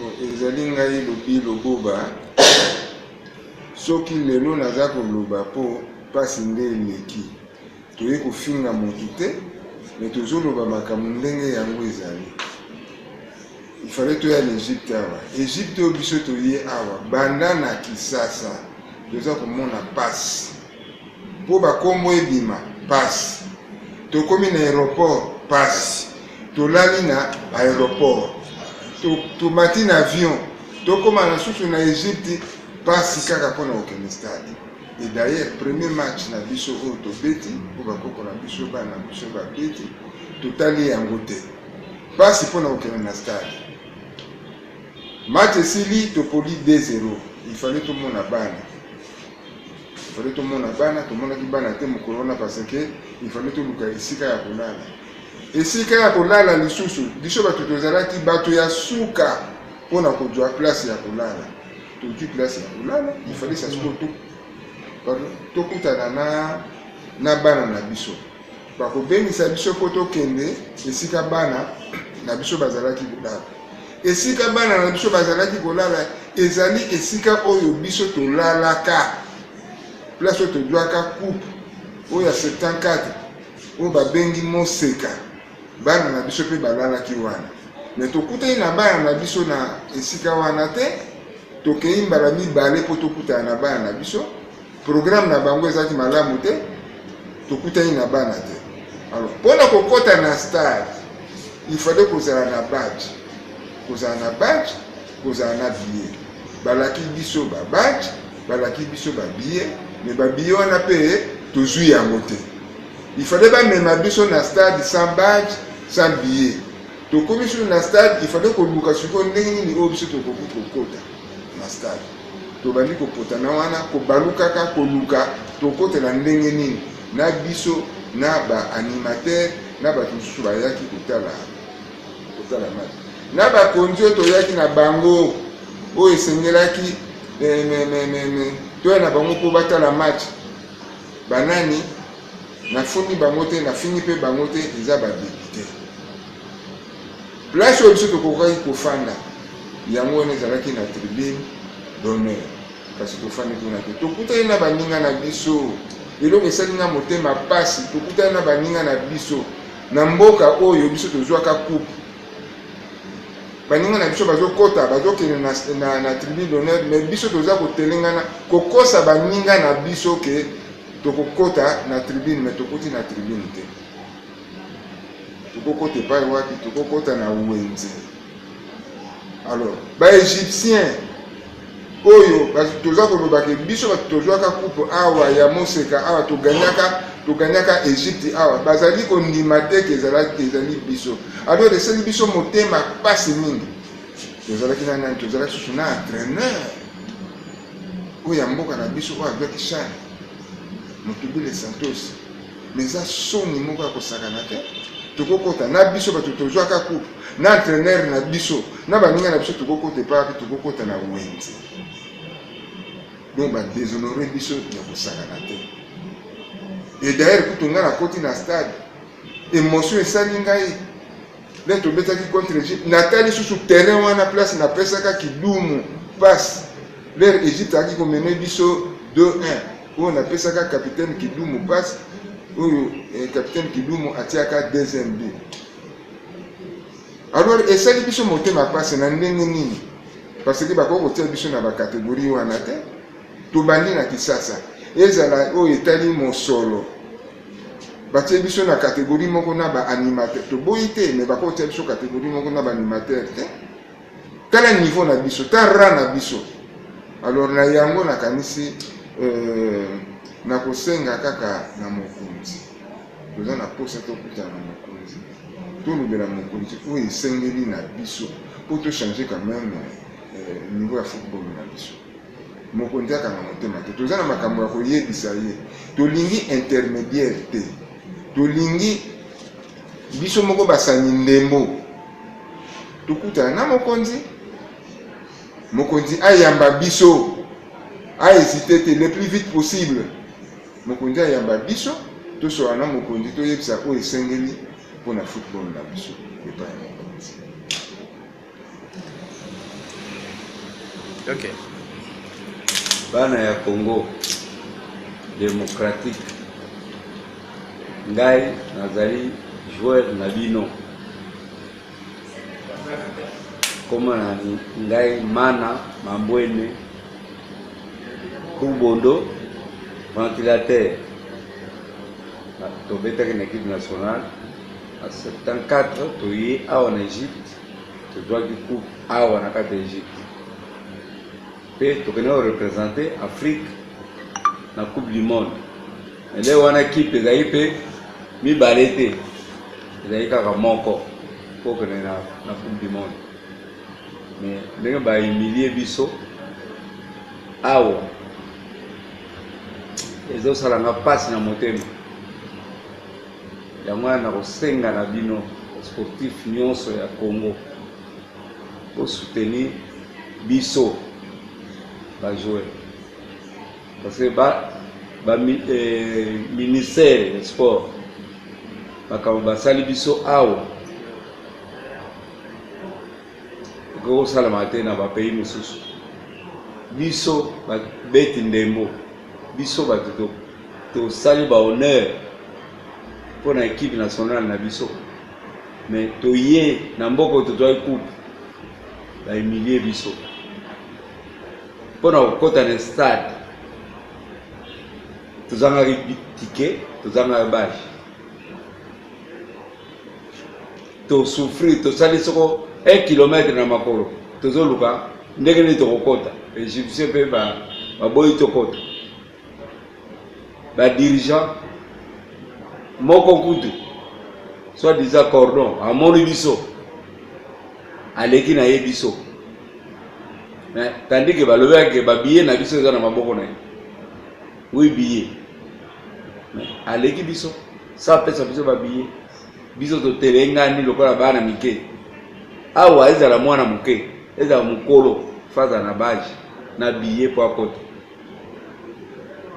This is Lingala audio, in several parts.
Bon, ezali ngai Lobi Loboba. Soki lelo naza koloba po pasi nde eleki. Toye kofinga motu te, mais tozoloba makambo ndenge yango ezali. Il fallait toya na Egypte awa. Egypte oyo biso toye awa, banda na Kisasa, toza komona pasi. Po ba kombo ebima, pasi. Tokomi na aeroport, pasi. Tolali na aeroport. Tomati na avion, tokoma na susu na Egypte, pasi kaka pona kokende stade. Et d'ailleurs, premier match na biso oyo tobeti, po bakoko na biso, bana na biso babeti, totali yango te. Pasi pona kokende na stade. Match esili, topoli 2-0. Il fallait tomona bana. Il fallait tomona bana, tomonaki bana te mokolo wana parce que il fallait toluka esika ya kolala. Esika ya kolala lisusu, biso bato tozalaki bato ya suka pona kozwa place ya kolala. Tozwi place ya kolala, il fallait ça sikoyo to pardon, tokutana na na bana na biso. Bakobengisa biso mpo tokende esika bana na biso bazalaki kolala. Esika bana na biso bazalaki kolala ezali esika oyo biso tolalaka, place oyo tozwaka coupe oyo ya 74 oyo babengi Moseka. Bana na biso mpe balalaki wana. Mais tokutani na bana na biso na esika wana te. Tokei mbala mibale mpo tokutana na bana na biso. Programme na bango ezalaki malamu te, tokutani na bana te. Alors, mpo na kokota na stade, il fallait kozala na badge. Kozala na badge, kozala na billet. Balaki biso ba badge, balaki biso ba billet, mais ba billet wana mpe tozwi yango te. Il fallait bamema biso na stade sans badge, sans billet. Tokomi susu na stade, il fallait koluka sikoyo ndenge nini oyo biso tokoki kokota na stade. Tobandi kopotana wana, kobalukaka, koluka tokotela ndenge nini na biso na ba animateurs na bato mosusu bayaki kotala kotala match na bakonzi oyo toyaki na bango oyo esengelaki eh, me, me, me, me, toya na bango mpo batala match banani nafundi bango te nafingi mpe bango te eza ba depute Place oyo biso tokokaki kofanda yango wana ezalaki na tribune d'honneur, kasi tofandi kuna te. Tokutani na baninga na biso, eloko esali nga motema pasi, tokutani na baninga na biso na mboka oyo biso tozwaka coupe. Baninga na biso bazokota, bazokende na, na, na tribune d'honneur, mais biso toza kotelengana kokosa baninga na biso ke tokokota na tribune, mais tokoti na tribune te. Tokokota epai wapi? Tokokota na wenze. Alors, ba Egyptiens oyo toza koloba ke biso bato tozwaka coupe awa ya moseka awa toganyaka toganyaka Egypte awa bazali kondima te ke ezali biso. Alors esali biso motema pasi mingi. Tozalaki na nani? Tozalaki susu na entraîneur oyo ya mboka na biso oyo azwaki CHAN Motubile Santos. Mais eza soni moko ya kosakana te. Tokokota na biso bato tozwaka coupe na entraîneur na biso na baninga na biso tokokota epai wapi? Tokokota na wenze. Donc ba déshonorer biso ya kosakana te. Et d'ailleurs kutu ngai nakoti na stade emotion esali ngai nde tobetaki contre Egypte, natali susu terrain wana place napesaka kidumu passe l'heure Egypte ayaki komene biso 2-1 oyo napesaka capitaine Kidumu passe oyo eh, capitaine Kidumu atiaka deuxième but. Alors esali biso motema passe na ndenge nini? Parce que bakoki kotia biso na ba catégorie wana te. Tobandi na Kisasa, ezala oyo etali mosolo batie biso na catégorie moko na ba animateur, toboyi te, mais bakoki kotia biso catégorie moko na ba animateur te. Tala niveau na biso, ta rang na biso. Alors na yango nakanisi euh, nakosenga kaka na mokonzi, toza na posa tokutana na mokonzi, tolobela mokonzi oyo esengeli na biso mpo to changer quand même euh, niveau ya football na biso. Mokonzi akanga motema te, toza na makambo ya koyebisa ye, tolingi intermediaire te, tolingi biso moko basani ndembo tokutana na mokonzi, mokonzi ayamba biso, a hésiter te, le plus vite possible mokonzi ayamba biso, tosolola na mokonzi, toyebisa oyo esengeli mpo na football na biso epai ya mokonzi. Ok. Bana ya Congo democratique, ngai nazali joueur na bino. Koma na ngai Mana Mambwene Kubondo ventilateur. Tobetaki na equipe nationale na 74, toye awa na Egypte, tozwaki coupe awa na kati ya Egypte mpe tokendaki korepresente Afrique na Coupe du monde. Ele wana ekipe ezali mpe mibale te, ezali kaka moko mpo okende na Coupe du monde. Mais ndenge bahumilie biso awa, ezosala nga mpasi na motema. Yango wana nakosenga na bino sportif nyonso ya Congo, bosoutenir biso bajoueur, parce que ba ministère ya sport, makambo basali biso awa ekoki kosalama te na bapays mosusu. Biso babeti ndembo, biso bato tosali bahonneur mpo na équipe nationale na biso, mais toye na mboka oyo tozwaki coupe, bahumilie biso mpo na kokɔta na stade. Tozangaki ticket, tozangaki badge, tosouffrir, tosali soko 1 kilomètre na makolo, tozoluka ndenge nini tokokɔta. Égyptien mpe baboyi tokɔta. Badirigeant moko kutu, soit disant cordon, amoni biso, aleki na ye biso, mais tandis que balobaki babillet na biso eza na maboko na ye. Oui, billet, mais aleki biso sa apesa biso babillet. Biso totelengani lokola bana mike awa. Ezala mwana moke, ezala mokolo, faza na badge na billet mpo akota.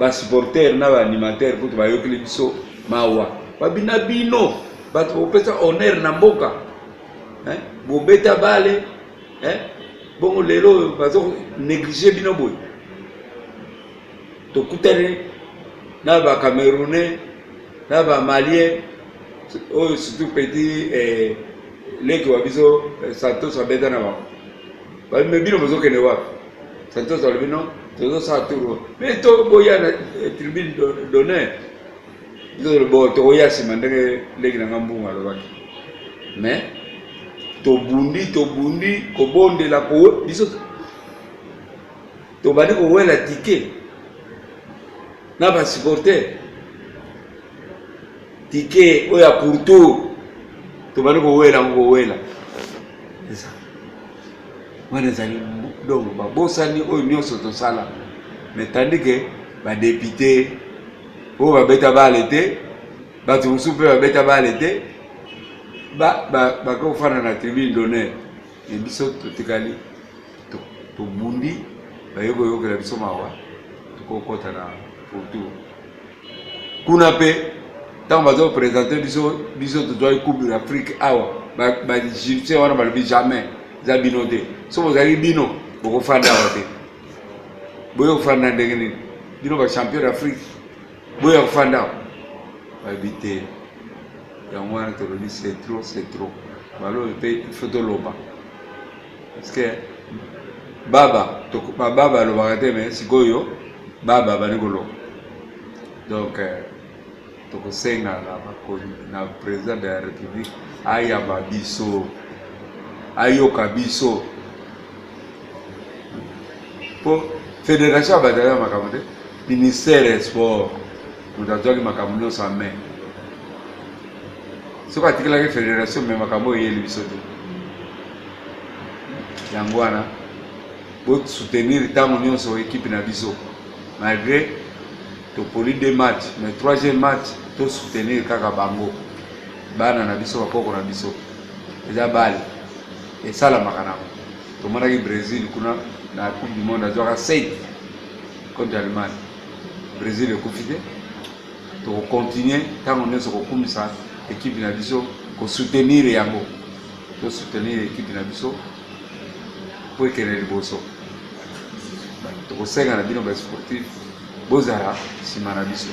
Basupporter na baanimateur kutu bayokeli biso mawa, babina bino bato bopesa honneur na mboka, eh? Bobeta bale, eh? Bongo lelo oyo bazo néglige bino boye. Tokutani na bacamerounais na bamalien oyo, surtout petit leki wa biso Santos abeta na bango. Babi: "Me bino bozokende wapi?" Santos alobi: "Non, tozosala tour, mais toboya na tribune d'honneur." Biso bo tokoya nsima, ndenge leki na nga Mbungu alobaki. Mais tobundi, tobundi kobondela ko biso tobandi kowela ticket na basupporter, ticket oyo ya pourtour, tobandi kowela yango, kowela eza wana ezali. Donc babosani oyo nyonso tosala, mais tandis que badéputé oyo babeta bale te, bato mosusu mpe babeta bale te, bakofanda na tribune d'honneur, mais biso totikali. Tobundi, baye koyokela biso mawa, tokokɔta na pourtour. Kuna mpe ntango bazoprésente biso, biso tozwaki Coupe d'Afrique awa, baégyptien wana balobi: "Jamais, eza bino te. So bozalaki bino, bokofanda awa te. Boye kofanda ndenge nini? Bino bachampion d'Afrique, boya kofanda awa?" Bayebi te. Yango wana tolobi: c'est trop, c'est trop. Balobi mpe il faut toloba, parce que baba bababa alobaka te, mais sikoyo baba bandi koloba. Donc tokosenga na président de la République ayamba biso, ayoka biso, mpo fédération ya bato ya makambo te. Ministère ya sport, moto azwaki makambo nyonso en main. Soki atikelaki fédération, mais makambo oyo eyeli biso te. Yango wana bosoutenir ntango nyonso équipe na biso. Malgré topoli deux match, mais troisième match tosoutenir kaka bango, bana na biso, bakoko na biso. Eza bale, esalamaka nango. Tomonaki Brésil kuna na Coupe du monde, azwaka 7 contre Allemagne, Brésil ekufi te. Tokocontinue ntango nyonso kokumisa équipe na biso, kosoutenir yango. Tosoutenir équipe na biso mpo ekende liboso. Tokosenga na bino ba sportif bozala nsima na biso.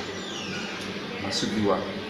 Nasuki wana.